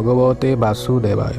ଭଗବତେ ବାସୁଦେବାୟ।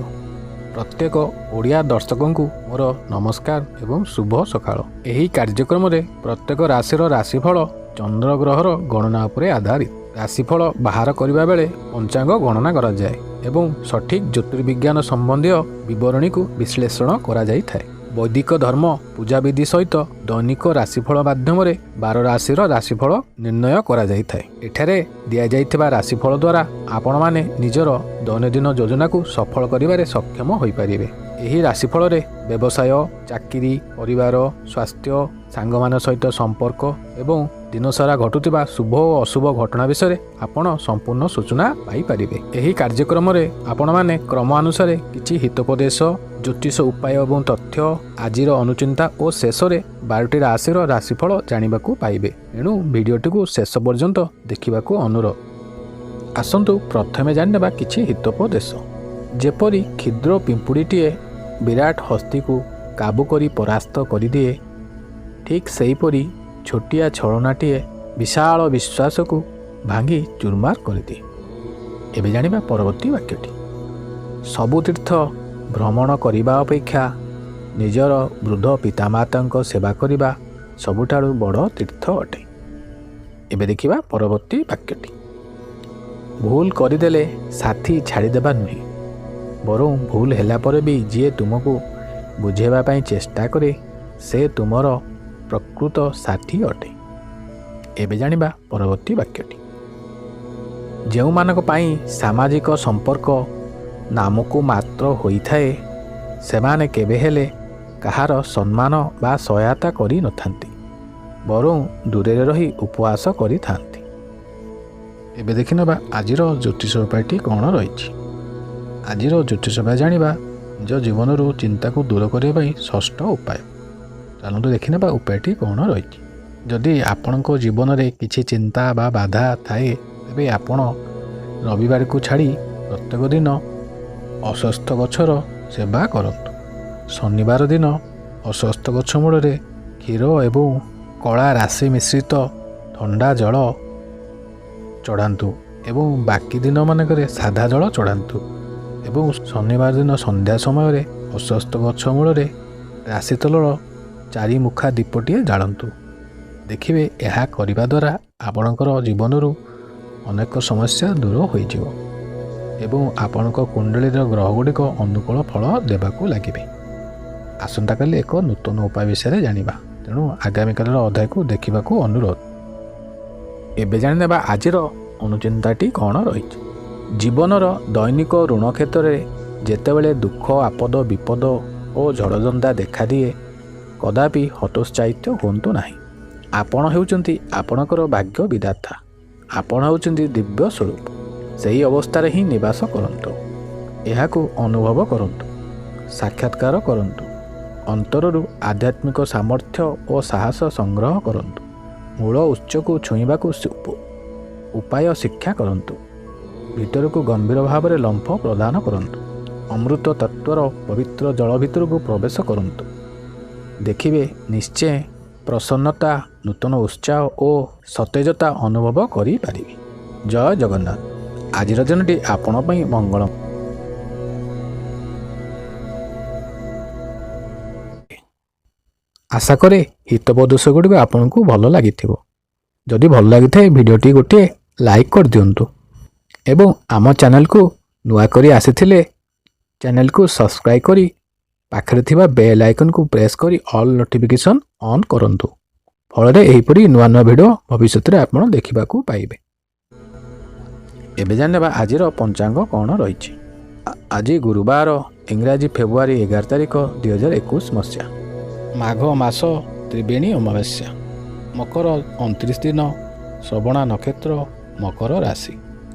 ପ୍ରତ୍ୟେକ ଓଡ଼ିଆ ଦର୍ଶକଙ୍କୁ ମୋର ନମସ୍କାର ଏବଂ ଶୁଭ ସକାଳ। ଏହି କାର୍ଯ୍ୟକ୍ରମରେ ପ୍ରତ୍ୟେକ ରାଶିର ରାଶିଫଳ ଚନ୍ଦ୍ରଗ୍ରହର ଗଣନା ଉପରେ ଆଧାରିତ। ରାଶିଫଳ ବାହାର କରିବା ବେଳେ ପଞ୍ଚାଙ୍ଗ ଗଣନା କରାଯାଏ ଏବଂ ସଠିକ୍ ଜ୍ୟୋତିର୍ବିଜ୍ଞାନ ସମ୍ବନ୍ଧୀୟ ବିବରଣୀକୁ ବିଶ୍ଳେଷଣ କରାଯାଇଥାଏ। ବୈଦିକ ଧର୍ମ ପୂଜାବିଧି ସହିତ ଦୈନିକ ରାଶିଫଳ ମାଧ୍ୟମରେ 12 ରାଶିର ରାଶିଫଳ ନିର୍ଣ୍ଣୟ କରାଯାଇଥାଏ। ଏଠାରେ ଦିଆଯାଇଥିବା ରାଶିଫଳ ଦ୍ୱାରା ଆପଣମାନେ ନିଜର ଦୈନନ୍ଦିନ ଯୋଜନାକୁ ସଫଳ କରିବାରେ ସକ୍ଷମ ହୋଇପାରିବେ। ଏହି ରାଶିଫଳରେ ବ୍ୟବସାୟ, ଚାକିରି, ପରିବାର, ସ୍ୱାସ୍ଥ୍ୟ, ସାଙ୍ଗମାନଙ୍କ ସହିତ ସମ୍ପର୍କ ଏବଂ ଦିନସାରା ଘଟୁଥିବା ଶୁଭ ଓ ଅଶୁଭ ଘଟଣା ବିଷୟରେ ଆପଣ ସମ୍ପୂର୍ଣ୍ଣ ସୂଚନା ପାଇପାରିବେ। ଏହି କାର୍ଯ୍ୟକ୍ରମରେ ଆପଣମାନେ କ୍ରମ ଅନୁସାରେ କିଛି ହିତୋପଦେଶ, ଜ୍ୟୋତିଷ ଉପାୟ ଏବଂ ତଥ୍ୟ, ଆଜିର ଅନୁଚିନ୍ତା ଓ ଶେଷରେ 12ଟି ରାଶିର ରାଶିଫଳ ଜାଣିବାକୁ ପାଇବେ। ଏଣୁ ଭିଡ଼ିଓଟିକୁ ଶେଷ ପର୍ଯ୍ୟନ୍ତ ଦେଖିବାକୁ ଅନୁରୋଧ। ଆସନ୍ତୁ ପ୍ରଥମେ ଜାଣିନେବା କିଛି ହିତୋପଦେଶ। ଯେପରି କ୍ଷୁଦ୍ର ପିମ୍ପୁଡ଼ିଟିଏ ବିରାଟ ହସ୍ତୀକୁ କାବୁ କରି ପରାସ୍ତ କରିଦିଏ, ଠିକ୍ ସେହିପରି ଛୋଟିଆ ଛଳନାଟିଏ ବିଶାଳ ବିଶ୍ୱାସକୁ ଭାଙ୍ଗି ଚୁରମାର କରିଦିଏ। ଏବେ ଜାଣିବା ପରବର୍ତ୍ତୀ ବାକ୍ୟଟି। ସବୁ ତୀର୍ଥ ଭ୍ରମଣ କରିବା ଅପେକ୍ଷା ନିଜର ବୃଦ୍ଧ ପିତାମାତାଙ୍କ ସେବା କରିବା ସବୁଠାରୁ ବଡ଼ ତୀର୍ଥ ଅଟେ। ଏବେ ଦେଖିବା ପରବର୍ତ୍ତୀ ବାକ୍ୟଟି। ଭୁଲ କରିଦେଲେ ସାଥୀ ଛାଡ଼ିଦେବା ନୁହେଁ, ବରଂ ଭୁଲ ହେଲା ପରେ ବି ଯିଏ ତୁମକୁ ବୁଝାଇବା ପାଇଁ ଚେଷ୍ଟା କରେ ସେ ତୁମର ପ୍ରକୃତ ସାଥୀ ଅଟେ। ଏବେ ଜାଣିବା ପରବର୍ତ୍ତୀ ବାକ୍ୟଟି। ଯେଉଁମାନଙ୍କ ପାଇଁ ସାମାଜିକ ସମ୍ପର୍କ ନାମକୁ ମାତ୍ର ହୋଇଥାଏ, ସେମାନେ କେବେ ହେଲେ କାହାର ସମ୍ମାନ ବା ସହାୟତା କରିନଥାନ୍ତି, ବରଂ ଦୂରରେ ରହି ଉପହାସ କରିଥାନ୍ତି। ଏବେ ଦେଖିନେବା ଆଜିର ଜ୍ୟୋତିଷ ଉପାୟଟି କ'ଣ ରହିଛି। ଆଜିର ଜ୍ୟୋତିଷ ଉପାୟ ଜାଣିବା ନିଜ ଜୀବନରୁ ଚିନ୍ତାକୁ ଦୂର କରିବା ପାଇଁ ଷଷ୍ଠ ଉପାୟ। ଚାଲନ୍ତୁ ଦେଖିନେବା ଉପାୟଟି କ'ଣ ରହିଛି। ଯଦି ଆପଣଙ୍କ ଜୀବନରେ କିଛି ଚିନ୍ତା ବା ବାଧା ଥାଏ, ତେବେ ଆପଣ ରବିବାରକୁ ଛାଡ଼ି ପ୍ରତ୍ୟେକ ଦିନ ଅଶ୍ୱତ୍ଥ ଗଛର ସେବା କରନ୍ତୁ। ଶନିବାର ଦିନ ଅଶ୍ୱତ୍ଥ ଗଛ ମୂଳରେ କ୍ଷୀର ଏବଂ କଳା ରାଶି ମିଶ୍ରିତ ଥଣ୍ଡା ଜଳ ଚଢ଼ାନ୍ତୁ ଏବଂ ବାକି ଦିନମାନଙ୍କରେ ସାଧା ଜଳ ଚଢ଼ାନ୍ତୁ ଏବଂ ଶନିବାର ଦିନ ସନ୍ଧ୍ୟା ସମୟରେ ଅଶ୍ୱତ୍ଥ ଗଛ ମୂଳରେ ରାଶି ତେଲର ଚାରିମୁଖା ଦୀପଟିଏ ଜାଳନ୍ତୁ। ଦେଖିବେ, ଏହା କରିବା ଦ୍ୱାରା ଆପଣଙ୍କର ଜୀବନରୁ ଅନେକ ସମସ୍ୟା ଦୂର ହୋଇଯିବ ଏବଂ ଆପଣଙ୍କ କୁଣ୍ଡଳୀର ଗ୍ରହଗୁଡ଼ିକ ଅନୁକୂଳ ଫଳ ଦେବାକୁ ଲାଗିବେ। ଆସନ୍ତାକାଲି ଏକ ନୂତନ ଉପାୟ ବିଷୟରେ ଜାଣିବା, ତେଣୁ ଆଗାମୀକାଲିର ଅଧ୍ୟାୟକୁ ଦେଖିବାକୁ ଅନୁରୋଧ। ଏବେ ଜାଣିନେବା ଆଜିର ଅନୁଚିନ୍ତାଟି କ'ଣ ରହିଛି। ଜୀବନର ଦୈନିକ ଋଣ କ୍ଷେତ୍ରରେ ଯେତେବେଳେ ଦୁଃଖ, ଆପଦ, ବିପଦ ଓ ଝଡ଼ଝଞ୍ଜା ଦେଖାଦିଏ, କଦାପି ହତୋତ୍ସାହିତ ହୁଅନ୍ତୁ ନାହିଁ। ଆପଣ ହେଉଛନ୍ତି ଆପଣଙ୍କର ଭାଗ୍ୟ ବିଧାତା। ଆପଣ ହେଉଛନ୍ତି ଦିବ୍ୟ ସ୍ୱରୂପ। ସେହି ଅବସ୍ଥାରେ ହିଁ ନିବାସ କରନ୍ତୁ। ଏହାକୁ ଅନୁଭବ କରନ୍ତୁ, ସାକ୍ଷାତକାର କରନ୍ତୁ। ଅନ୍ତରରୁ ଆଧ୍ୟାତ୍ମିକ ସାମର୍ଥ୍ୟ ଓ ସାହସ ସଂଗ୍ରହ କରନ୍ତୁ। ମୂଳ ଉତ୍ସକୁ ଛୁଇଁବାକୁ ଉପାୟ ଶିକ୍ଷା କରନ୍ତୁ। ଭିତରକୁ ଗମ୍ଭୀର ଭାବରେ ଲମ୍ଫ ପ୍ରଦାନ କରନ୍ତୁ। ଅମୃତ ତତ୍ତ୍ୱର ପବିତ୍ର ଜଳ ଭିତରକୁ ପ୍ରବେଶ କରନ୍ତୁ। ଦେଖିବେ, ନିଶ୍ଚୟ ପ୍ରସନ୍ନତା, ନୂତନ ଉତ୍ସାହ ଓ ସତେଜତା ଅନୁଭବ କରିପାରିବେ। ଜୟ ଜଗନ୍ନାଥ। ଆଜିର ଦିନଟି ଆପଣ ପାଇଁ ମଙ୍ଗଳ। ଆଶା କରେ ହିତୋପଦେଶ ଗୁଡ଼ିକ ଆପଣଙ୍କୁ ଭଲ ଲାଗିଥିବ। ଯଦି ଭଲ ଲାଗିଥାଏ, ଭିଡ଼ିଓଟି ଗୋଟିଏ ଲାଇକ୍ କରିଦିଅନ୍ତୁ ଏବଂ ଆମ ଚ୍ୟାନେଲକୁ ନୂଆ କରି ଆସିଥିଲେ ଚ୍ୟାନେଲକୁ ସବସ୍କ୍ରାଇବ୍ କରି ପାଖରେ ଥିବା ବେଲ୍ ଆଇକନ୍କୁ ପ୍ରେସ୍ କରି ଅଲ୍ ନୋଟିଫିକେସନ୍ ଅନ୍ କରନ୍ତୁ। ଫଳରେ ଏହିପରି ନୂଆ ନୂଆ ଭିଡ଼ିଓ ଭବିଷ୍ୟତରେ ଆପଣ ଦେଖିବାକୁ ପାଇବେ। ଏବେ ଜାଣିନେବା ଆଜିର ପଞ୍ଚାଙ୍ଗ କ'ଣ ରହିଛି। ଆଜି ଗୁରୁବାର, ଇଂରାଜୀ ଫେବୃଆରୀ 11 ତାରିଖ, 2021 ମସିହା, ମାଘ ମାସ ତ୍ରିବେଣୀ ଅମାବାସ୍ୟା, ମକର 29 ଦିନ, ଶ୍ରବଣା ନକ୍ଷତ୍ର, ମକର ରାଶି।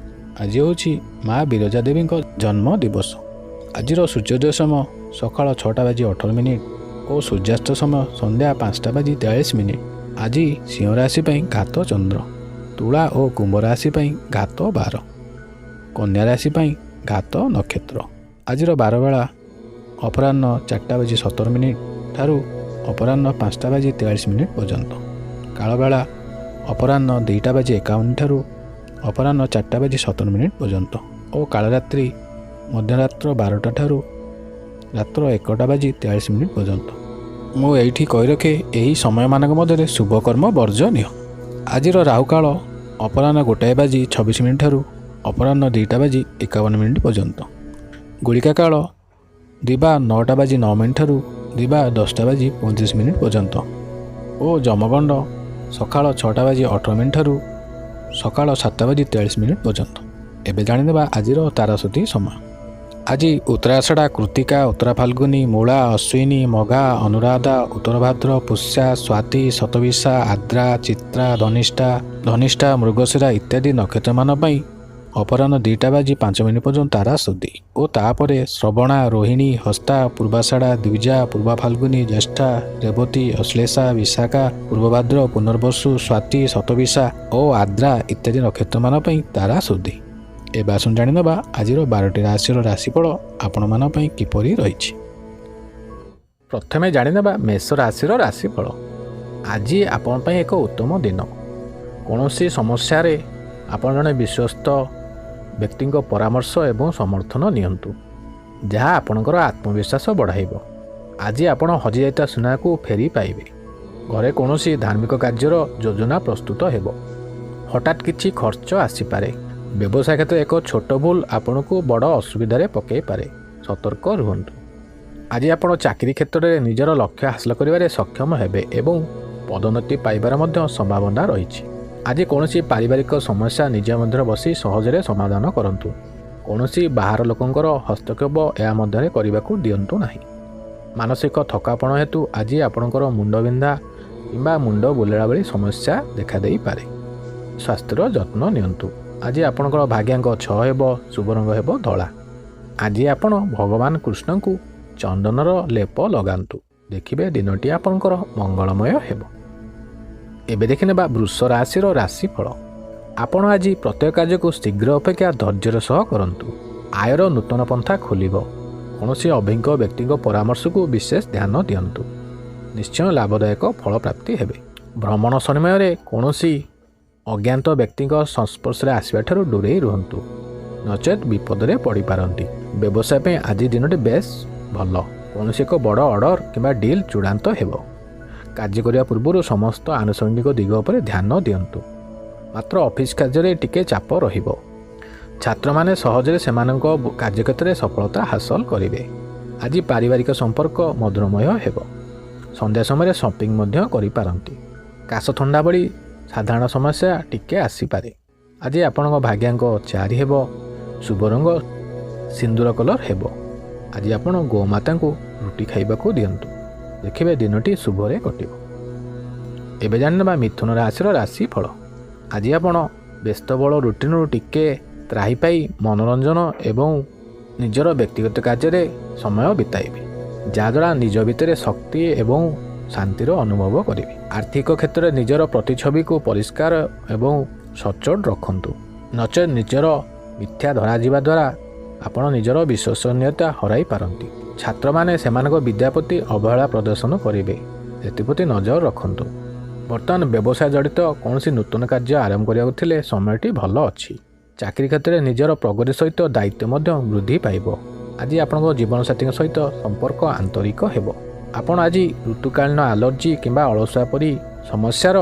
ଆଜି ହେଉଛି ମା ବିରଜା ଦେବୀଙ୍କ ଜନ୍ମ ଦିବସ। ଆଜିର ସୂର୍ଯ୍ୟୋଦୟ ସମୟ ସକାଳ 6ଟା ବାଜି 18 ମିନିଟ୍ ଓ ସୂର୍ଯ୍ୟାସ୍ତ ସମୟ ସନ୍ଧ୍ୟା 5ଟା ବାଜି 43 ମିନିଟ୍। ଆଜି ସିଂହ ରାଶି ପାଇଁ ଘାତ ଚନ୍ଦ୍ର, ତୁଳା ଓ କୁମ୍ଭ ରାଶି ପାଇଁ ଘାତ ବାର, କନ୍ୟା ରାଶି ପାଇଁ ଘାତ ନକ୍ଷତ୍ର। ଆଜିର ବାରବେଳା ଅପରାହ୍ନ 4ଟା ବାଜି 17 ମିନିଟ୍ ଠାରୁ ଅପରାହ୍ନ 5ଟା ବାଜି 43 ମିନିଟ୍ ପର୍ଯ୍ୟନ୍ତ, କାଳବେଳା ଅପରାହ୍ନ 2ଟା ବାଜି 51 ଠାରୁ ଅପରାହ୍ନ 4ଟା ବାଜି 17 ମିନିଟ୍ ପର୍ଯ୍ୟନ୍ତ ଓ କାଳରାତ୍ରି ମଧ୍ୟରାତ୍ର 12ଟା ଠାରୁ ରାତ୍ର 1ଟା ବାଜି 43 ମିନିଟ୍ ପର୍ଯ୍ୟନ୍ତ। ମୁଁ ଏଇଠି କହି ରଖେ, ଏହି ସମୟମାନଙ୍କ ମଧ୍ୟରେ ଶୁଭକର୍ମ ବର୍ଜନୀୟ। ଆଜିର ରାହୁକାଳ ଅପରାହ୍ନ 1 ବାଜି 26 ମିନିଟ୍ ଠାରୁ ଅପରାହ୍ନ 2ଟା ବାଜି 51 ମିନିଟ୍ ପର୍ଯ୍ୟନ୍ତ। ଗୁଳିକା କାଳ ଦିବା 9ଟା ବାଜି 9 ମିନିଟ୍ ଠାରୁ ଦିବା 10ଟା ବାଜି 35 ମିନିଟ୍ ପର୍ଯ୍ୟନ୍ତ ଓ ଯମଗଣ୍ଡ ସକାଳ 6ଟା ବାଜି 18 ମିନିଟ୍ ଠାରୁ ସକାଳ 7ଟା ବାଜି 43 ମିନିଟ୍ ପର୍ଯ୍ୟନ୍ତ। ଏବେ ଜାଣିନେବା ଆଜିର ତାରାଶୁଦ୍ଧି ସମୟ। ଆଜି ଉତ୍ତରାଷାଢ଼ା, କୃତିକା, ଉତ୍ତରା ଫାଲ୍ଗୁନୀ, ମୂଳା, ଅଶ୍ୱିନୀ, ମଘା, ଅନୁରାଧା, ଉତ୍ତରଭାଦ୍ର, ପୁଷ୍ୟା, ସ୍ୱାତି, ଶତବିଶା, ଆଦ୍ରା, ଚିତ୍ରା, ଧନିଷ୍ଠା, ଧନିଷ୍ଠା, ମୃଗଶିରା ଇତ୍ୟାଦି ନକ୍ଷତ୍ରମାନ ପାଇଁ ଅପରାହ୍ନ 2ଟା ବାଜି 5 ମିନିଟ୍ ପର୍ଯ୍ୟନ୍ତ ତାରା ଶୁଦ୍ଧି ଓ ତାପରେ ଶ୍ରବଣା, ରୋହିଣୀ, ହସ୍ତା, ପୂର୍ବାଷାଢ଼ା, ଦ୍ୱିଜା, ପୂର୍ବା ଫାଲ୍ଗୁନୀ, ଜ୍ୟେଷ୍ଠା, ରେବତୀ, ଅଶ୍ଳେଷା, ବିଶାଖା, ପୂର୍ବଭାଦ୍ର, ପୁନର୍ବସୁ, ସ୍ୱାତି, ଶତବିଶା ଓ ଆଦ୍ରା ଇତ୍ୟାଦି ନକ୍ଷତ୍ରମାନ ପାଇଁ ତାରା ଶୁଦ୍ଧି। ଏବେ ଆସନ୍ତୁ ଜାଣିନେବା ଆଜିର 12ଟି ରାଶିର ରାଶିଫଳ ଆପଣମାନଙ୍କ ପାଇଁ କିପରି ରହିଛି। ପ୍ରଥମେ ଜାଣିନେବା ମେଷ ରାଶିର ରାଶିଫଳ। ଆଜି ଆପଣଙ୍କ ପାଇଁ ଏକ ଉତ୍ତମ ଦିନ। କୌଣସି ସମସ୍ୟାରେ ଆପଣ ଜଣେ ବିଶ୍ୱସ୍ତ ବ୍ୟକ୍ତିଙ୍କ ପରାମର୍ଶ ଏବଂ ସମର୍ଥନ ନିଅନ୍ତୁ, ଯାହା ଆପଣଙ୍କର ଆତ୍ମବିଶ୍ୱାସ ବଢ଼ାଇବ। ଆଜି ଆପଣ ହଜିଯାଇଥିବା ସୁନାକୁ ଫେରି ପାଇବେ। ଘରେ କୌଣସି ଧାର୍ମିକ କାର୍ଯ୍ୟର ଯୋଜନା ପ୍ରସ୍ତୁତ ହେବ। ହଠାତ୍ କିଛି ଖର୍ଚ୍ଚ ଆସିପାରେ। ବ୍ୟବସାୟ କ୍ଷେତ୍ରରେ ଏକ ଛୋଟ ଭୁଲ ଆପଣଙ୍କୁ ବଡ଼ ଅସୁବିଧାରେ ପକାଇପାରେ। ସତର୍କ ରୁହନ୍ତୁ। ଆଜି ଆପଣ ଚାକିରି କ୍ଷେତ୍ରରେ ନିଜର ଲକ୍ଷ୍ୟ ହାସଲ କରିବାରେ ସକ୍ଷମ ହେବେ ଏବଂ ପଦୋନ୍ନତି ପାଇବାର ମଧ୍ୟ ସମ୍ଭାବନା ରହିଛି। ଆଜି କୌଣସି ପାରିବାରିକ ସମସ୍ୟା ନିଜ ମଧ୍ୟରେ ବସି ସହଜରେ ସମାଧାନ କରନ୍ତୁ। କୌଣସି ବାହାର ଲୋକଙ୍କର ହସ୍ତକ୍ଷେପ ଏହା ମଧ୍ୟରେ କରିବାକୁ ଦିଅନ୍ତୁ ନାହିଁ। ମାନସିକ ଥକାପଣ ହେତୁ ଆଜି ଆପଣଙ୍କର ମୁଣ୍ଡବିନ୍ଧା କିମ୍ବା ମୁଣ୍ଡ ବୁଲେଇବା ଭଳି ସମସ୍ୟା ଦେଖାଦେଇପାରେ। ସ୍ୱାସ୍ଥ୍ୟର ଯତ୍ନ ନିଅନ୍ତୁ। ଆଜି ଆପଣଙ୍କର ଭାଗ୍ୟାଙ୍କ 6 ହେବ, ଶୁଭ ରଙ୍ଗ ହେବ ଧଳା। ଆଜି ଆପଣ ଭଗବାନ କୃଷ୍ଣଙ୍କୁ ଚନ୍ଦନର ଲେପ ଲଗାନ୍ତୁ। ଦେଖିବେ, ଦିନଟି ଆପଣଙ୍କର ମଙ୍ଗଳମୟ ହେବ। ଏବେ ଦେଖିନେବା ବୃଷ ରାଶିର ରାଶିଫଳ। ଆପଣ ଆଜି ପ୍ରତ୍ୟେକ କାର୍ଯ୍ୟକୁ ଶୀଘ୍ର ଅପେକ୍ଷା ଧୈର୍ଯ୍ୟର ସହ କରନ୍ତୁ। ଆୟର ନୂତନ ପନ୍ଥା ଖୋଲିବ। କୌଣସି ଅଭିଜ୍ଞ ବ୍ୟକ୍ତିଙ୍କ ପରାମର୍ଶକୁ ବିଶେଷ ଧ୍ୟାନ ଦିଅନ୍ତୁ। ନିଶ୍ଚୟ ଲାଭଦାୟକ ଫଳ ପ୍ରାପ୍ତି ହେବେ। ଭ୍ରମଣ ସମୟରେ କୌଣସି ଅଜ୍ଞାତ ବ୍ୟକ୍ତିଙ୍କ ସଂସ୍ପର୍ଶରେ ଆସିବା ଠାରୁ ଦୂରେଇ ରୁହନ୍ତୁ, ନଚେତ୍ ବିପଦରେ ପଡ଼ିପାରନ୍ତି। ବ୍ୟବସାୟ ପାଇଁ ଆଜି ଦିନଟି ବେଶ ଭଲ। କୌଣସି ଏକ ବଡ଼ ଅର୍ଡ଼ର କିମ୍ବା ଡିଲ୍ ଚୂଡ଼ାନ୍ତ ହେବ। କାର୍ଯ୍ୟ କରିବା ପୂର୍ବରୁ ସମସ୍ତ ଆନୁଷଙ୍ଗିକ ଦିଗ ଉପରେ ଧ୍ୟାନ ଦିଅନ୍ତୁ। ମାତ୍ର ଅଫିସ କାର୍ଯ୍ୟରେ ଟିକେ ଚାପ ରହିବ। ଛାତ୍ରମାନେ ସହଜରେ ସେମାନଙ୍କ କାର୍ଯ୍ୟକ୍ଷେତ୍ରରେ ସଫଳତା ହାସଲ କରିବେ। ଆଜି ପାରିବାରିକ ସମ୍ପର୍କ ମଧୁରମୟ ହେବ। ସନ୍ଧ୍ୟା ସମୟରେ ସପିଂ ମଧ୍ୟ କରିପାରନ୍ତି। କାଶ, ଥଣ୍ଡା ଭଳି ସାଧାରଣ ସମସ୍ୟା ଟିକେ ଆସିପାରେ। ଆଜି ଆପଣଙ୍କ ଭାଗ୍ୟାଙ୍କ 4 ହେବ, ଶୁଭ ରଙ୍ଗ ସିନ୍ଦୁର କଲର୍ ହେବ। ଆଜି ଆପଣ ଗୋମାତାଙ୍କୁ ରୁଟି ଖାଇବାକୁ ଦିଅନ୍ତୁ। ଦେଖିବେ, ଦିନଟି ଶୁଭରେ କଟିବ। ଏବେ ଜାଣିନେବା ମିଥୁନ ରାଶିର ରାଶିଫଳ। ଆଜି ଆପଣ ବ୍ୟସ୍ତବହୁଳ ରୁଟିନରୁ ଟିକେ ତ୍ରାହି ପାଇ ମନୋରଞ୍ଜନ ଏବଂ ନିଜର ବ୍ୟକ୍ତିଗତ କାର୍ଯ୍ୟରେ ସମୟ ବିତାଇବେ, ଯାହାଦ୍ୱାରା ନିଜ ଭିତରେ ଶକ୍ତି ଏବଂ ଶାନ୍ତିର ଅନୁଭବ କରିବେ। ଆର୍ଥିକ କ୍ଷେତ୍ରରେ ନିଜର ପ୍ରତିଛବିକୁ ପରିଷ୍କାର ଏବଂ ସଚ୍ଚୋଟ ରଖନ୍ତୁ, ନଚେତ୍ ନିଜର ମିଥ୍ୟା ଧରାଯିବା ଦ୍ୱାରା ଆପଣ ନିଜର ବିଶ୍ୱସନୀୟତା ହରାଇ ପାରନ୍ତି। ଛାତ୍ରମାନେ ସେମାନଙ୍କ ବିଦ୍ୟା ପ୍ରତି ଅବହେଳା ପ୍ରଦର୍ଶନ କରିବେ, ସେଥିପ୍ରତି ନଜର ରଖନ୍ତୁ। ବର୍ତ୍ତମାନ ବ୍ୟବସାୟ ଜଡ଼ିତ କୌଣସି ନୂତନ କାର୍ଯ୍ୟ ଆରମ୍ଭ କରିବାକୁ ଥିଲେ ସମୟଟି ଭଲ ଅଛି। ଚାକିରି କ୍ଷେତ୍ରରେ ନିଜର ପ୍ରଗତି ସହିତ ଦାୟିତ୍ୱ ମଧ୍ୟ ବୃଦ୍ଧି ପାଇବ। ଆଜି ଆପଣଙ୍କ ଜୀବନସାଥୀଙ୍କ ସହିତ ସମ୍ପର୍କ ଆନ୍ତରିକ ହେବ। ଆପଣ ଆଜି ଋତୁକାଳୀନ ଆଲର୍ଜି କିମ୍ବା ଅଳସୁଆ ପରି ସମସ୍ୟାର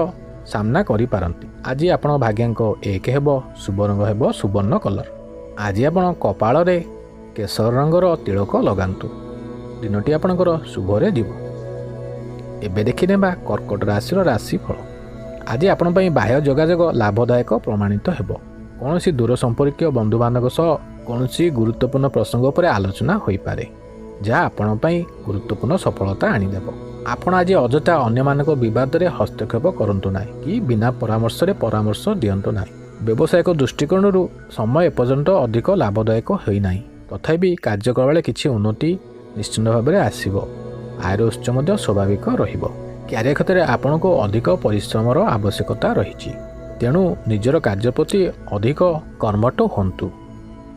ସାମ୍ନା କରିପାରନ୍ତି। ଆଜି ଆପଣଙ୍କ ଭାଗ୍ୟାଙ୍କ 1 ହେବ, ଶୁଭ ରଙ୍ଗ ହେବ ସୁବର୍ଣ୍ଣ କଲର୍। ଆଜି ଆପଣ କପାଳରେ କେଶର ରଙ୍ଗର ତିଳକ ଲଗାନ୍ତୁ। ଦିନଟି ଆପଣଙ୍କର ଶୁଭରେ ଯିବ। ଏବେ ଦେଖିନେବା କର୍କଟ ରାଶିର ରାଶିଫଳ। ଆଜି ଆପଣଙ୍କ ପାଇଁ ବାହ୍ୟ ଯୋଗାଯୋଗ ଲାଭଦାୟକ ପ୍ରମାଣିତ ହେବ। କୌଣସି ଦୂର ସମ୍ପର୍କୀୟ ବନ୍ଧୁବାନ୍ଧବ ସହ କୌଣସି ଗୁରୁତ୍ୱପୂର୍ଣ୍ଣ ପ୍ରସଙ୍ଗ ଉପରେ ଆଲୋଚନା ହୋଇପାରେ, ଯାହା ଆପଣଙ୍କ ପାଇଁ ଗୁରୁତ୍ୱପୂର୍ଣ୍ଣ ସଫଳତା ଆଣିଦେବ। ଆପଣ ଆଜି ଅଯଥା ଅନ୍ୟମାନଙ୍କ ବିବାଦରେ ହସ୍ତକ୍ଷେପ କରନ୍ତୁ ନାହିଁ କି ବିନା ପରାମର୍ଶରେ ପରାମର୍ଶ ଦିଅନ୍ତୁ ନାହିଁ। ବ୍ୟବସାୟିକ ଦୃଷ୍ଟିକୋଣରୁ ସମୟ ଏପର୍ଯ୍ୟନ୍ତ ଅଧିକ ଲାଭଦାୟକ ହୋଇନାହିଁ। ତଥାପି କାର୍ଯ୍ୟ କଲାବେଳେ କିଛି ଉନ୍ନତି ନିଶ୍ଚିତ ଭାବରେ ଆସିବ। ଆୟର ଉତ୍ସ ମଧ୍ୟ ସ୍ୱାଭାବିକ ରହିବ। କ୍ୟାରିୟର କ୍ଷେତ୍ରରେ ଆପଣଙ୍କୁ ଅଧିକ ପରିଶ୍ରମର ଆବଶ୍ୟକତା ରହିଛି, ତେଣୁ ନିଜର କାର୍ଯ୍ୟ ପ୍ରତି ଅଧିକ କର୍ମଠ ହୁଅନ୍ତୁ।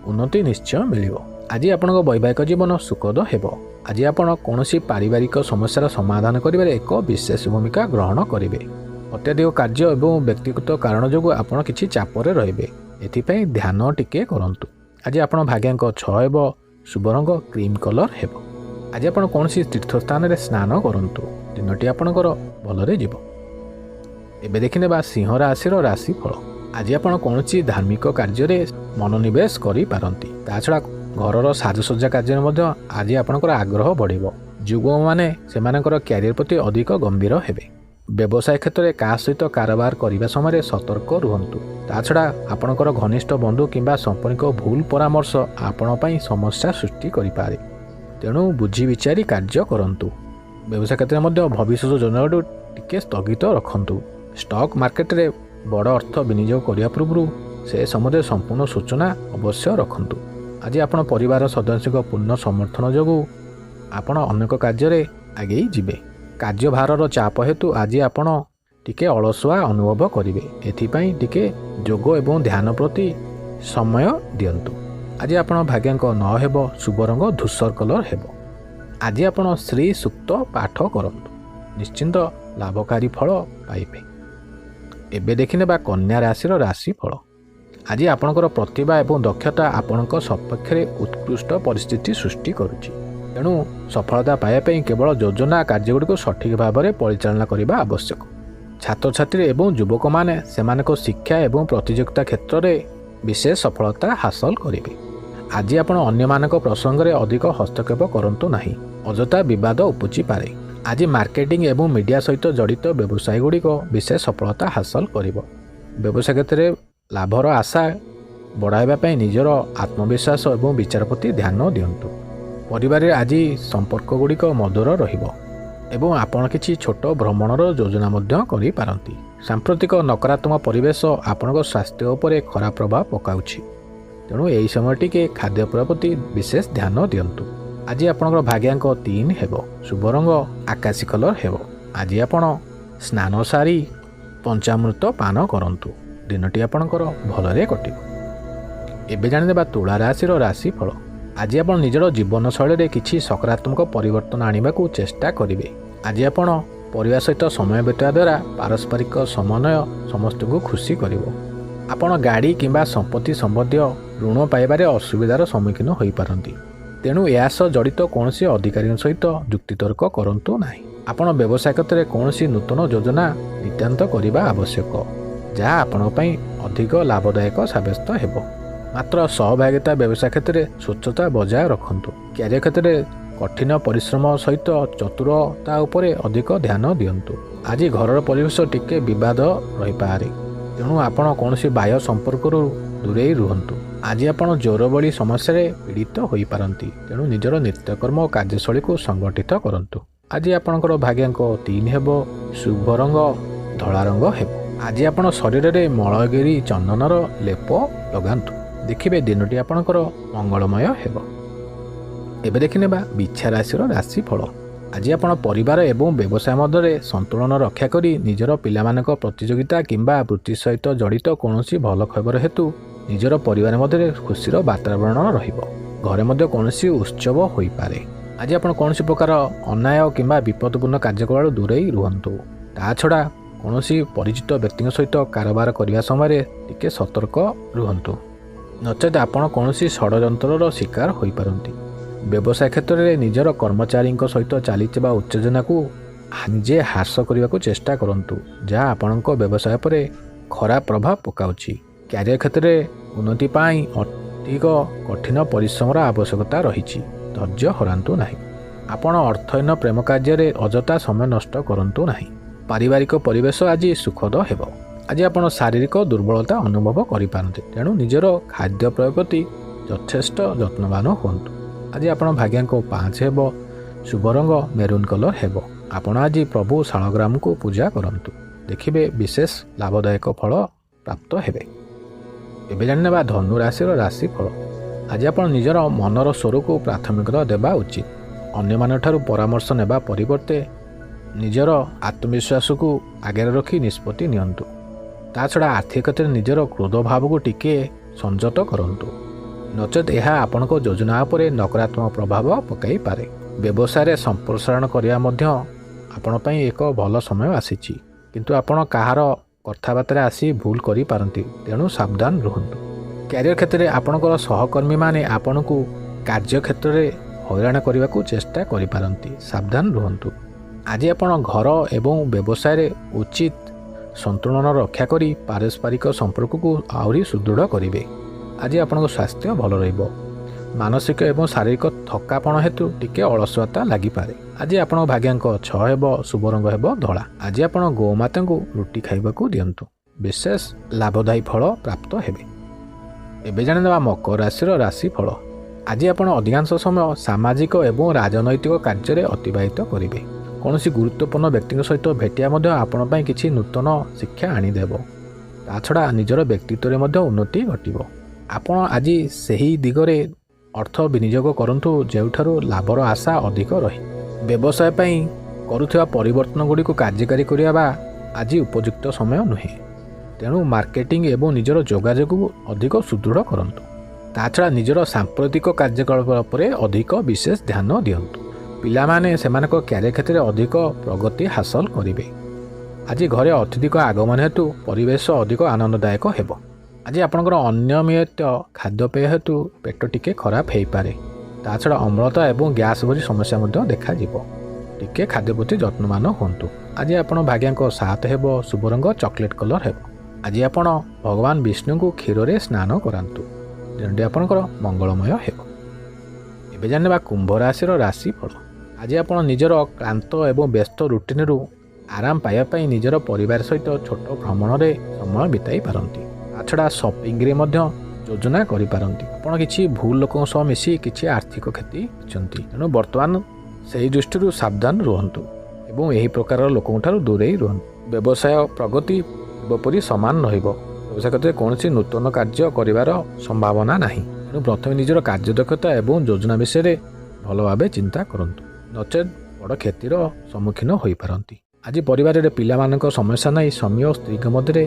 ଉନ୍ନତି ନିଶ୍ଚୟ ମିଳିବ। ଆଜି ଆପଣଙ୍କ ବୈବାହିକ ଜୀବନ ସୁଖଦ ହେବ। ଆଜି ଆପଣ କୌଣସି ପାରିବାରିକ ସମସ୍ୟାର ସମାଧାନ କରିବାରେ ଏକ ବିଶେଷ ଭୂମିକା ଗ୍ରହଣ କରିବେ। ଅତ୍ୟଧିକ କାର୍ଯ୍ୟ ଏବଂ ବ୍ୟକ୍ତିଗତ କାରଣ ଯୋଗୁଁ ଆପଣ କିଛି ଚାପରେ ରହିବେ। ଏଥିପାଇଁ ଧ୍ୟାନ ଟିକେ କରନ୍ତୁ। ଆଜି ଆପଣ ଭାଗ୍ୟାଙ୍କ 6 ହେବ, ଶୁଭ ରଙ୍ଗ କ୍ରିମ୍ କଲର୍ ହେବ। ଆଜି ଆପଣ କୌଣସି ତୀର୍ଥସ୍ଥାନରେ ସ୍ନାନ କରନ୍ତୁ, ଦିନଟି ଆପଣଙ୍କର ଭଲରେ ଯିବ। ଏବେ ଦେଖିନେବା ସିଂହ ରାଶିର ରାଶିଫଳ। ଆଜି ଆପଣ କୌଣସି ଧାର୍ମିକ କାର୍ଯ୍ୟରେ ମନୋନିବେଶ କରିପାରନ୍ତି। ତା ଛଡ଼ା ଘରର ସାଜସଜ୍ଜା କାର୍ଯ୍ୟରେ ମଧ୍ୟ ଆଜି ଆପଣଙ୍କର ଆଗ୍ରହ ବଢ଼ିବ। ଯୁବକମାନେ ସେମାନଙ୍କର କ୍ୟାରିୟର ପ୍ରତି ଅଧିକ ଗମ୍ଭୀର ହେବେ। ବ୍ୟବସାୟ କ୍ଷେତ୍ରରେ କାହା ସହିତ କାରବାର କରିବା ସମୟରେ ସତର୍କ ରୁହନ୍ତୁ। ତା ଛଡ଼ା ଆପଣଙ୍କର ଘନିଷ୍ଠ ବନ୍ଧୁ କିମ୍ବା ସମ୍ପର୍କୀୟ ଭୁଲ ପରାମର୍ଶ ଆପଣ ପାଇଁ ସମସ୍ୟା ସୃଷ୍ଟି କରିପାରେ। ତେଣୁ ବୁଝି ବିଚାରି କାର୍ଯ୍ୟ କରନ୍ତୁ। ବ୍ୟବସାୟ କ୍ଷେତ୍ରରେ ମଧ୍ୟ ଭବିଷ୍ୟତ ଯୋଜନାକୁ ଟିକେ ସ୍ଥଗିତ ରଖନ୍ତୁ। ଷ୍ଟକ୍ ମାର୍କେଟରେ ବଡ଼ ଅର୍ଥ ବିନିଯୋଗ କରିବା ପୂର୍ବରୁ ସେ ସମ୍ବନ୍ଧରେ ସମ୍ପୂର୍ଣ୍ଣ ସୂଚନା ଅବଶ୍ୟ ରଖନ୍ତୁ। ଆଜି ଆପଣ ପରିବାର ସଦସ୍ୟଙ୍କ ପୂର୍ଣ୍ଣ ସମର୍ଥନ ଯୋଗୁଁ ଆପଣ ଅନେକ କାର୍ଯ୍ୟରେ ଆଗେଇ ଯିବେ। କାର୍ଯ୍ୟଭାରର ଚାପ ହେତୁ ଆଜି ଆପଣ ଟିକେ ଅଳସୁଆ ଅନୁଭବ କରିବେ। ଏଥିପାଇଁ ଟିକେ ଯୋଗ ଏବଂ ଧ୍ୟାନ ପ୍ରତି ସମୟ ଦିଅନ୍ତୁ। ଆଜି ଆପଣ ଭାଗ୍ୟାଙ୍କ 9 ହେବ, ଶୁଭ ରଙ୍ଗ ଧୂସର କଲର୍ ହେବ। ଆଜି ଆପଣ ଶ୍ରୀ ସୂକ୍ତ ପାଠ କରନ୍ତୁ, ନିଶ୍ଚିନ୍ତ ଲାଭକାରୀ ଫଳ ପାଇବେ। ଏବେ ଦେଖିନେବା କନ୍ୟା ରାଶିର ରାଶିଫଳ। ଆଜି ଆପଣଙ୍କର ପ୍ରତିଭା ଏବଂ ଦକ୍ଷତା ଆପଣଙ୍କ ସପକ୍ଷରେ ଉତ୍କୃଷ୍ଟ ପରିସ୍ଥିତି ସୃଷ୍ଟି କରୁଛି। ତେଣୁ ସଫଳତା ପାଇବା ପାଇଁ କେବଳ ଯୋଜନା କାର୍ଯ୍ୟଗୁଡ଼ିକୁ ସଠିକ୍ ଭାବରେ ପରିଚାଳନା କରିବା ଆବଶ୍ୟକ। ଛାତ୍ରଛାତ୍ରୀ ଏବଂ ଯୁବକମାନେ ସେମାନଙ୍କ ଶିକ୍ଷା ଏବଂ ପ୍ରତିଯୋଗିତା କ୍ଷେତ୍ରରେ ବିଶେଷ ସଫଳତା ହାସଲ କରିବେ। ଆଜି ଆପଣ ଅନ୍ୟମାନଙ୍କ ପ୍ରସଙ୍ଗରେ ଅଧିକ ହସ୍ତକ୍ଷେପ କରନ୍ତୁ ନାହିଁ, ଅଯଥା ବିବାଦ ଉପୁଜିପାରେ। ଆଜି ମାର୍କେଟିଂ ଏବଂ ମିଡ଼ିଆ ସହିତ ଜଡ଼ିତ ବ୍ୟବସାୟଗୁଡ଼ିକ ବିଶେଷ ସଫଳତା ହାସଲ କରିବ। ବ୍ୟବସାୟ କ୍ଷେତ୍ରରେ ଲାଭର ଆଶା ବଢ଼ାଇବା ପାଇଁ ନିଜର ଆତ୍ମବିଶ୍ୱାସ ଏବଂ ବିଚାର ପ୍ରତି ଧ୍ୟାନ ଦିଅନ୍ତୁ। ପରିବାରରେ ଆଜି ସମ୍ପର୍କଗୁଡ଼ିକ ମଧୁର ରହିବ ଏବଂ ଆପଣ କିଛି ଛୋଟ ଭ୍ରମଣର ଯୋଜନା ମଧ୍ୟ କରିପାରନ୍ତି। ସାମ୍ପ୍ରତିକ ନକାରାତ୍ମକ ପରିବେଶ ଆପଣଙ୍କ ସ୍ୱାସ୍ଥ୍ୟ ଉପରେ ଖରାପ ପ୍ରଭାବ ପକାଉଛି, ତେଣୁ ଏହି ସମୟ ଟିକେ ଖାଦ୍ୟପେୟ ପ୍ରତି ବିଶେଷ ଧ୍ୟାନ ଦିଅନ୍ତୁ। ଆଜି ଆପଣଙ୍କର ଭାଗ୍ୟାଙ୍କ 3 ହେବ, ଶୁଭ ରଙ୍ଗ ଆକାଶୀ କଲର୍ ହେବ। ଆଜି ଆପଣ ସ୍ନାନ ସାରି ପଞ୍ଚାମୃତ ପାନ କରନ୍ତୁ, ଦିନଟି ଆପଣଙ୍କର ଭଲରେ କଟିବ। ଏବେ ଜାଣିଦେବା ତୁଳା ରାଶିର ରାଶିଫଳ। ଆଜି ଆପଣ ନିଜର ଜୀବନଶୈଳୀରେ କିଛି ସକାରାତ୍ମକ ପରିବର୍ତ୍ତନ ଆଣିବାକୁ ଚେଷ୍ଟା କରିବେ। ଆଜି ଆପଣ ପରିବାର ସହିତ ସମୟ ବିତାଇବା ଦ୍ୱାରା ପାରସ୍ପରିକ ସମନ୍ୱୟ ସମସ୍ତଙ୍କୁ ଖୁସି କରିବ। ଆପଣ ଗାଡ଼ି କିମ୍ବା ସମ୍ପତ୍ତି ସମ୍ବନ୍ଧୀୟ ଋଣ ପାଇବାରେ ଅସୁବିଧାର ସମ୍ମୁଖୀନ ହୋଇପାରନ୍ତି, ତେଣୁ ଏହା ସହ ଜଡ଼ିତ କୌଣସି ଅଧିକାରୀଙ୍କ ସହିତ ଯୁକ୍ତିତର୍କ କରନ୍ତୁ ନାହିଁ। ଆପଣ ବ୍ୟବସାୟ କ୍ଷେତ୍ରରେ କୌଣସି ନୂତନ ଯୋଜନା ନିତାନ୍ତ କରିବା ଆବଶ୍ୟକ, ଯାହା ଆପଣଙ୍କ ପାଇଁ ଅଧିକ ଲାଭଦାୟକ ସାବ୍ୟସ୍ତ ହେବ। ମାତ୍ର ସହଭାଗିତା ବ୍ୟବସାୟ କ୍ଷେତ୍ରରେ ସ୍ୱଚ୍ଛତା ବଜାୟ ରଖନ୍ତୁ। କ୍ୟାରିୟର କ୍ଷେତ୍ରରେ କଠିନ ପରିଶ୍ରମ ସହିତ ଚତୁରତା ଉପରେ ଅଧିକ ଧ୍ୟାନ ଦିଅନ୍ତୁ। ଆଜି ଘରର ପରିବେଶ ଟିକେ ବିବାଦ ରହିପାରେ, ତେଣୁ ଆପଣ କୌଣସି ବାହ୍ୟ ସମ୍ପର୍କରୁ ଦୂରେଇ ରୁହନ୍ତୁ। ଆଜି ଆପଣ ଜ୍ୱର ଭଳି ସମସ୍ୟାରେ ପୀଡ଼ିତ ହୋଇପାରନ୍ତି, ତେଣୁ ନିଜର ନିତ୍ୟକର୍ମ ଓ କାର୍ଯ୍ୟଶୈଳୀକୁ ସଂଗଠିତ କରନ୍ତୁ। ଆଜି ଆପଣଙ୍କର ଭାଗ୍ୟାଙ୍କ 3 ହେବ, ଶୁଭ ରଙ୍ଗ ଧଳା ରଙ୍ଗ ହେବ। ଆଜି ଆପଣ ଶରୀରରେ ମଳୟଗିରି ଚନ୍ଦନର ଲେପ ଲଗାନ୍ତୁ, ଦେଖିବେ ଦିନଟି ଆପଣଙ୍କର ମଙ୍ଗଳମୟ ହେବ। ଏବେ ଦେଖିନେବା ବିଛା ରାଶିର ରାଶିଫଳ। ଆଜି ଆପଣ ପରିବାର ଏବଂ ବ୍ୟବସାୟ ମଧ୍ୟରେ ସନ୍ତୁଳନ ରକ୍ଷା କରି ନିଜର ପିଲାମାନଙ୍କ ପ୍ରତିଯୋଗିତା କିମ୍ବା ବୃତ୍ତି ସହିତ ଜଡ଼ିତ କୌଣସି ଭଲ ଖବର ହେତୁ ନିଜର ପରିବାର ମଧ୍ୟରେ ଖୁସିର ବାତାବରଣ ରହିବ। ଘରେ ମଧ୍ୟ କୌଣସି ଉତ୍ସବ ହୋଇପାରେ। ଆଜି ଆପଣ କୌଣସି ପ୍ରକାର ଅନ୍ୟାୟ କିମ୍ବା ବିପଦପୂର୍ଣ୍ଣ କାର୍ଯ୍ୟକଳାପରୁ ଦୂରେଇ ରୁହନ୍ତୁ। ତା ଛଡ଼ା କୌଣସି ପରିଚିତ ବ୍ୟକ୍ତିଙ୍କ ସହିତ କାରବାର କରିବା ସମୟରେ ଟିକେ ସତର୍କ ରୁହନ୍ତୁ, ନଚେତ୍ ଆପଣ କୌଣସି ଷଡ଼ଯନ୍ତ୍ରର ଶିକାର ହୋଇପାରନ୍ତି। ବ୍ୟବସାୟ କ୍ଷେତ୍ରରେ ନିଜର କର୍ମଚାରୀଙ୍କ ସହିତ ଚାଲିଥିବା ଉତ୍ତେଜନାକୁ ନିଜେ ହ୍ରାସ କରିବାକୁ ଚେଷ୍ଟା କରନ୍ତୁ, ଯାହା ଆପଣଙ୍କ ବ୍ୟବସାୟ ଉପରେ ଖରାପ ପ୍ରଭାବ ପକାଉଛି। କ୍ୟାରିୟର କ୍ଷେତ୍ରରେ ଉନ୍ନତି ପାଇଁ ଅଧିକ କଠିନ ପରିଶ୍ରମର ଆବଶ୍ୟକତା ରହିଛି, ଧୈର୍ଯ୍ୟ ହରାନ୍ତୁ ନାହିଁ। ଆପଣ ଅର୍ଥହୀନ ପ୍ରେମ କାର୍ଯ୍ୟରେ ଅଯଥା ସମୟ ନଷ୍ଟ କରନ୍ତୁ ନାହିଁ। ପାରିବାରିକ ପରିବେଶ ଆଜି ସୁଖଦ ହେବ। ଆଜି ଆପଣ ଶାରୀରିକ ଦୁର୍ବଳତା ଅନୁଭବ କରିପାରନ୍ତି, ତେଣୁ ନିଜର ଖାଦ୍ୟପେୟ ପ୍ରତି ଯଥେଷ୍ଟ ଯତ୍ନବାନ ହୁଅନ୍ତୁ। ଆଜି ଆପଣ ଭାଗ୍ୟାଙ୍କ 5 ହେବ, ଶୁଭ ରଙ୍ଗ ମେରୁନ୍ କଲର୍ ହେବ। ଆପଣ ଆଜି ପ୍ରଭୁ ଶାଳଗ୍ରାମଙ୍କୁ ପୂଜା କରନ୍ତୁ, ଦେଖିବେ ବିଶେଷ ଲାଭଦାୟକ ଫଳ ପ୍ରାପ୍ତ ହେବେ। ଏବେ ଜାଣିନେବା ଧନୁ ରାଶିର ରାଶିଫଳ। ଆଜି ଆପଣ ନିଜର ମନର ସ୍ୱରକୁ ପ୍ରାଥମିକତା ଦେବା ଉଚିତ। ଅନ୍ୟମାନଙ୍କଠାରୁ ପରାମର୍ଶ ନେବା ପରିବର୍ତ୍ତେ ନିଜର ଆତ୍ମବିଶ୍ୱାସକୁ ଆଗରେ ରଖି ନିଷ୍ପତ୍ତି ନିଅନ୍ତୁ। ତା ଛଡ଼ା ଆର୍ଥିକ କ୍ଷେତ୍ରରେ ନିଜର କ୍ରୋଧ ଭାବକୁ ଟିକେ ସଂଯତ କରନ୍ତୁ, ନଚେତ୍ ଏହା ଆପଣଙ୍କ ଯୋଜନା ଉପରେ ନକାରାତ୍ମକ ପ୍ରଭାବ ପକାଇପାରେ। ବ୍ୟବସାୟରେ ସମ୍ପ୍ରସାରଣ କରିବା ମଧ୍ୟ ଆପଣ ପାଇଁ ଏକ ଭଲ ସମୟ ଆସିଛି, କିନ୍ତୁ ଆପଣ କାହାର କଥାବାର୍ତ୍ତାରେ ଆସି ଭୁଲ କରିପାରନ୍ତି, ତେଣୁ ସାବଧାନ ରୁହନ୍ତୁ। କ୍ୟାରିୟର କ୍ଷେତ୍ରରେ ଆପଣଙ୍କର ସହକର୍ମୀମାନେ ଆପଣଙ୍କୁ କାର୍ଯ୍ୟକ୍ଷେତ୍ରରେ ହଇରାଣ କରିବାକୁ ଚେଷ୍ଟା କରିପାରନ୍ତି, ସାବଧାନ ରୁହନ୍ତୁ। ଆଜି ଆପଣ ଘର ଏବଂ ବ୍ୟବସାୟରେ ଉଚିତ ସନ୍ତୁଳନ ରକ୍ଷା କରି ପାରସ୍ପରିକ ସମ୍ପର୍କକୁ ଆହୁରି ସୁଦୃଢ଼ କରିବେ। ଆଜି ଆପଣଙ୍କ ସ୍ୱାସ୍ଥ୍ୟ ଭଲ ରହିବ। ମାନସିକ ଏବଂ ଶାରୀରିକ ଥକାପଣ ହେତୁ ଟିକେ ଅଳସୁଆତା ଲାଗିପାରେ। ଆଜି ଆପଣଙ୍କ ଭାଗ୍ୟାଙ୍କ 6 ହେବ, ଶୁଭ ରଙ୍ଗ ହେବ ଧଳା। ଆଜି ଆପଣ ଗୋମାତାଙ୍କୁ ରୁଟି ଖାଇବାକୁ ଦିଅନ୍ତୁ, ବିଶେଷ ଲାଭଦାୟୀ ଫଳ ପ୍ରାପ୍ତ ହେବେ। ଏବେ ଜାଣିନେବା ମକର ରାଶିର ରାଶିଫଳ। ଆଜି ଆପଣ ଅଧିକାଂଶ ସମୟ ସାମାଜିକ ଏବଂ ରାଜନୈତିକ କାର୍ଯ୍ୟରେ ଅତିବାହିତ କରିବେ। କୌଣସି ଗୁରୁତ୍ୱପୂର୍ଣ୍ଣ ବ୍ୟକ୍ତିଙ୍କ ସହିତ ଭେଟିବା ମଧ୍ୟ ଆପଣ ପାଇଁ କିଛି ନୂତନ ଶିକ୍ଷା ଆଣିଦେବ। ତା ଛଡ଼ା ନିଜର ବ୍ୟକ୍ତିତ୍ୱରେ ମଧ୍ୟ ଉନ୍ନତି ଘଟିବ। ଆପଣ ଆଜି ସେହି ଦିଗରେ ଅର୍ଥ ବିନିଯୋଗ କରନ୍ତୁ ଯେଉଁଠାରୁ ଲାଭର ଆଶା ଅଧିକ ରହେ। ବ୍ୟବସାୟ ପାଇଁ କରୁଥିବା ପରିବର୍ତ୍ତନ ଗୁଡ଼ିକୁ କାର୍ଯ୍ୟକାରୀ କରିବା ଆଜି ଉପଯୁକ୍ତ ସମୟ ନୁହେଁ। ତେଣୁ ମାର୍କେଟିଂ ଏବଂ ନିଜର ଯୋଗାଯୋଗକୁ ଅଧିକ ସୁଦୃଢ଼ କରନ୍ତୁ। ତା ଛଡ଼ା ନିଜର ସାମ୍ପ୍ରତିକ କାର୍ଯ୍ୟକଳାପ ଉପରେ ଅଧିକ ବିଶେଷ ଧ୍ୟାନ ଦିଅନ୍ତୁ। ପିଲାମାନେ ସେମାନଙ୍କ କ୍ୟାରିୟର କ୍ଷେତ୍ରରେ ଅଧିକ ପ୍ରଗତି ହାସଲ କରିବେ। ଆଜି ଘରେ ଅତିଥିଙ୍କ ଆଗମନ ହେତୁ ପରିବେଶ ଅଧିକ ଆନନ୍ଦଦାୟକ ହେବ। ଆଜି ଆପଣଙ୍କର ଅନିୟମିତ ଖାଦ୍ୟପେୟ ହେତୁ ପେଟ ଟିକେ ଖରାପ ହୋଇପାରେ। ତା ଛଡ଼ା ଅମ୍ଳତା ଏବଂ ଗ୍ୟାସ୍ ଭଳି ସମସ୍ୟା ମଧ୍ୟ ଦେଖାଯିବ। ଟିକେ ଖାଦ୍ୟ ପ୍ରତି ଯତ୍ନବାନ ହୁଅନ୍ତୁ। ଆଜି ଆପଣ ଭାଗ୍ୟାଙ୍କ 7 ହେବ, ଶୁଭ ରଙ୍ଗ ଚକୋଲେଟ୍ କଲର୍ ହେବ। ଆଜି ଆପଣ ଭଗବାନ ବିଷ୍ଣୁଙ୍କୁ କ୍ଷୀରରେ ସ୍ନାନ କରାନ୍ତୁ, ଦିନଟି ଆପଣଙ୍କର ମଙ୍ଗଳମୟ ହେବ। ଏବେ ଜାଣିବା କୁମ୍ଭ ରାଶିର ରାଶିଫଳ। ଆଜି ଆପଣ ନିଜର କ୍ଳାନ୍ତ ଏବଂ ବ୍ୟସ୍ତ ରୁଟିନରୁ ଆରାମ ପାଇବା ପାଇଁ ନିଜର ପରିବାର ସହିତ ଛୋଟ ଭ୍ରମଣରେ ସମୟ ବିତାଇ ପାରନ୍ତି। ତା ଛଡ଼ା ସପିଂରେ ମଧ୍ୟ ଯୋଜନା କରିପାରନ୍ତି। ଆପଣ କିଛି ଭୁଲ ଲୋକଙ୍କ ସହ ମିଶି କିଛି ଆର୍ଥିକ କ୍ଷତି କରିଛନ୍ତି, ତେଣୁ ବର୍ତ୍ତମାନ ସେହି ଦୃଷ୍ଟିରୁ ସାବଧାନ ରୁହନ୍ତୁ ଏବଂ ଏହି ପ୍ରକାରର ଲୋକଙ୍କଠାରୁ ଦୂରେଇ ରୁହନ୍ତୁ। ବ୍ୟବସାୟ ପ୍ରଗତି ପୂର୍ବପରି ସମାନ ରହିବ। ବ୍ୟବସାୟ କ୍ଷେତ୍ରରେ କୌଣସି ନୂତନ କାର୍ଯ୍ୟ କରିବାର ସମ୍ଭାବନା ନାହିଁ, ତେଣୁ ପ୍ରଥମେ ନିଜର କାର୍ଯ୍ୟଦକ୍ଷତା ଏବଂ ଯୋଜନା ବିଷୟରେ ଭଲ ଭାବେ ଚିନ୍ତା କରନ୍ତୁ, ନଚେତ୍ ବଡ଼ କ୍ଷତିର ସମ୍ମୁଖୀନ ହୋଇପାରନ୍ତି। ଆଜି ପରିବାରରେ ପିଲାମାନଙ୍କ ସମସ୍ୟା ନେଇ ସ୍ୱାମୀ ଓ ସ୍ତ୍ରୀଙ୍କ ମଧ୍ୟରେ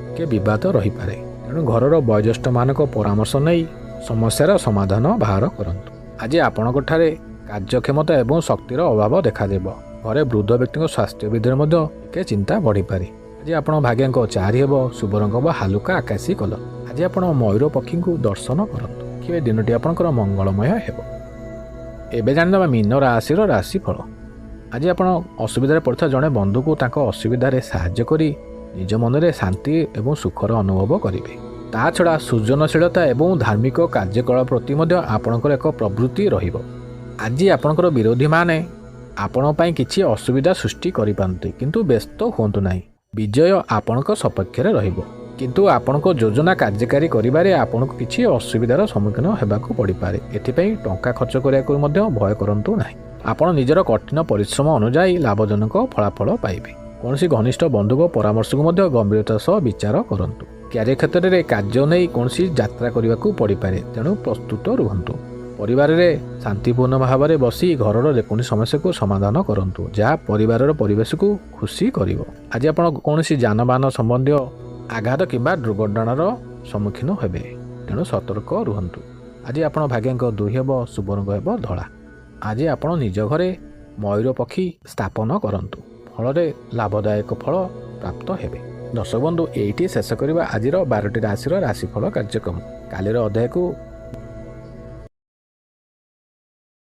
ଟିକେ ବିବାଦ ରହିପାରେ, ତେଣୁ ଘରର ବୟୋଜ୍ୟେଷ୍ଠମାନଙ୍କ ପରାମର୍ଶ ନେଇ ସମସ୍ୟାର ସମାଧାନ ବାହାର କରନ୍ତୁ। ଆଜି ଆପଣଙ୍କଠାରେ କାର୍ଯ୍ୟକ୍ଷମତା ଏବଂ ଶକ୍ତିର ଅଭାବ ଦେଖାଦେବ। ଘରେ ବୃଦ୍ଧ ବ୍ୟକ୍ତିଙ୍କ ସ୍ୱାସ୍ଥ୍ୟ ବିଷୟରେ ମଧ୍ୟ ଟିକେ ଚିନ୍ତା ବଢ଼ିପାରେ। ଆଜି ଆପଣ ଭାଗ୍ୟଙ୍କ 4 ହେବ, ଶୁଭ ରଙ୍ଗ ହେବ ହାଲୁକା ଆକାଶୀ କଲର୍। ଆଜି ଆପଣ ମୟୂର ପକ୍ଷୀଙ୍କୁ ଦର୍ଶନ କରନ୍ତୁ, ଦେଖିବେ ଦିନଟି ଆପଣଙ୍କର ମଙ୍ଗଳମୟ ହେବ। ଏବେ ଜାଣିଦେବା ମୀନ ରାଶିର ରାଶିଫଳ। ଆଜି ଆପଣ ଅସୁବିଧାରେ ପଡ଼ିଥିବା ଜଣେ ବନ୍ଧୁକୁ ତାଙ୍କ ଅସୁବିଧାରେ ସାହାଯ୍ୟ କରି ନିଜ ମନରେ ଶାନ୍ତି ଏବଂ ସୁଖର ଅନୁଭବ କରିବେ। ତା ଛଡ଼ା ସୃଜନଶୀଳତା ଏବଂ ଧାର୍ମିକ କାର୍ଯ୍ୟକଳାପ ପ୍ରତି ମଧ୍ୟ ଆପଣଙ୍କର ଏକ ପ୍ରବୃତ୍ତି ରହିବ। ଆଜି ଆପଣଙ୍କର ବିରୋଧୀମାନେ ଆପଣଙ୍କ ପାଇଁ କିଛି ଅସୁବିଧା ସୃଷ୍ଟି କରିପାରନ୍ତି, କିନ୍ତୁ ବ୍ୟସ୍ତ ହୁଅନ୍ତୁ ନାହିଁ। ବିଜୟ ଆପଣଙ୍କ ସପକ୍ଷରେ ରହିବ, କିନ୍ତୁ ଆପଣଙ୍କ ଯୋଜନା କାର୍ଯ୍ୟକାରୀ କରିବାରେ ଆପଣଙ୍କୁ କିଛି ଅସୁବିଧାର ସମ୍ମୁଖୀନ ହେବାକୁ ପଡ଼ିପାରେ। ଏଥିପାଇଁ ଟଙ୍କା ଖର୍ଚ୍ଚ କରିବାକୁ ମଧ୍ୟ ଭୟ କରନ୍ତୁ ନାହିଁ। ଆପଣ ନିଜର କଠିନ ପରିଶ୍ରମ ଅନୁଯାୟୀ ଲାଭଜନକ ଫଳାଫଳ ପାଇବେ। କୌଣସି ଘନିଷ୍ଠ ବନ୍ଧୁଙ୍କ ପରାମର୍ଶକୁ ମଧ୍ୟ ଗମ୍ଭୀରତା ସହ ବିଚାର କରନ୍ତୁ। କ୍ୟାରିୟର କ୍ଷେତ୍ରରେ କାର୍ଯ୍ୟ ନେଇ କୌଣସି ଯାତ୍ରା କରିବାକୁ ପଡ଼ିପାରେ, ତେଣୁ ପ୍ରସ୍ତୁତ ରୁହନ୍ତୁ। ପରିବାରରେ ଶାନ୍ତିପୂର୍ଣ୍ଣ ଭାବରେ ବସି ଘରର ଯେକୌଣସି ସମସ୍ୟାକୁ ସମାଧାନ କରନ୍ତୁ, ଯାହା ପରିବାରର ପରିବେଶକୁ ଖୁସି କରିବ। ଆଜି ଆପଣ କୌଣସି ଯାନବାହନ ସମ୍ବନ୍ଧୀୟ ଆଘାତ କିମ୍ବା ଦୁର୍ଘଟଣାର ସମ୍ମୁଖୀନ ହେବେ, ତେଣୁ ସତର୍କ ରୁହନ୍ତୁ। ଆଜି ଆପଣ ଭାଗ୍ୟଙ୍କ 2 ହେବ, ଶୁଭ ରଙ୍ଗ ହେବ ଧଳା। ଆଜି ଆପଣ ନିଜ ଘରେ ମୟୂର ପକ୍ଷୀ ସ୍ଥାପନ କରନ୍ତୁ, ଫଳରେ ଲାଭଦାୟକ ଫଳ ପ୍ରାପ୍ତ ହେବେ। ଦର୍ଶକ ବନ୍ଧୁ, ଏଇଠି ଶେଷ କରିବା ଆଜିର 12ଟି ରାଶିର ରାଶିଫଳ କାର୍ଯ୍ୟକ୍ରମ। କାଲିର ଅଧ୍ୟାୟକୁ